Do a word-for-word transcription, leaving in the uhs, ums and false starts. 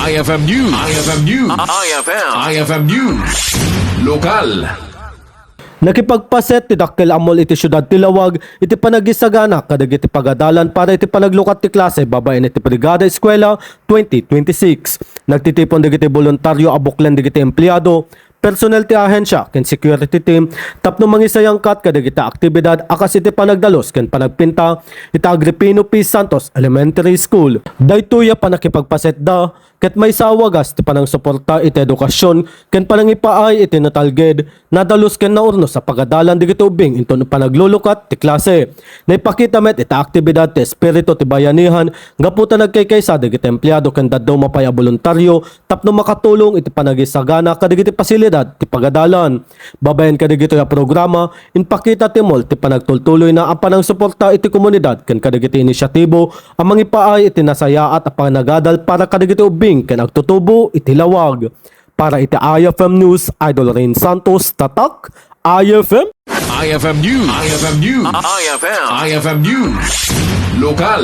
I F M News. I F M News. I F M. I F M News. Lokal. Nakipagpaset ti dakkel a mall iti siudad ti Laoag iti panagisagana kadagiti pagadalan para iti panaglukat ti klase babaen iti Brigada Eskwela twenty twenty-six. Nagtitipon dagiti boluntario a buklen dagiti empleado, personel ti ahensia, ken security team tapno mangisayangkat kadagiti aktibidad a kas iti panagdalus ken panagpinta iti Agripino P. Santos Elementary School. Daytoy a pannakipagpasetda ket maysa a wagas ti panangsuporta iti edukasyon ken panangipaay iti natalged, nadalus ken naurnos a pagadalan dagiti ubbing inton panaglulukat ti klase. Naipakita met iti aktibidad ti espiritu ti bayanihan gapu ta nagkaykaysa dagiti empleado ken dadduma pay a boluntario tapno makatulong iti panagisagana kadagiti pasilidad ti pagadalan. Babaen kadagitoy a programa, impakita ti mall ti panagtultuloyna a panangsuporta iti komunidad ken kadagiti inisyatibo a mangipaay iti nasayaat a panagadal para kadagiti ubbing ken agtutubo iti Laoag. Para iti I F M News, Idol Rain Santos, Tatak, I F M. I F M News. I F M News. I F M. I F M News. Lokal.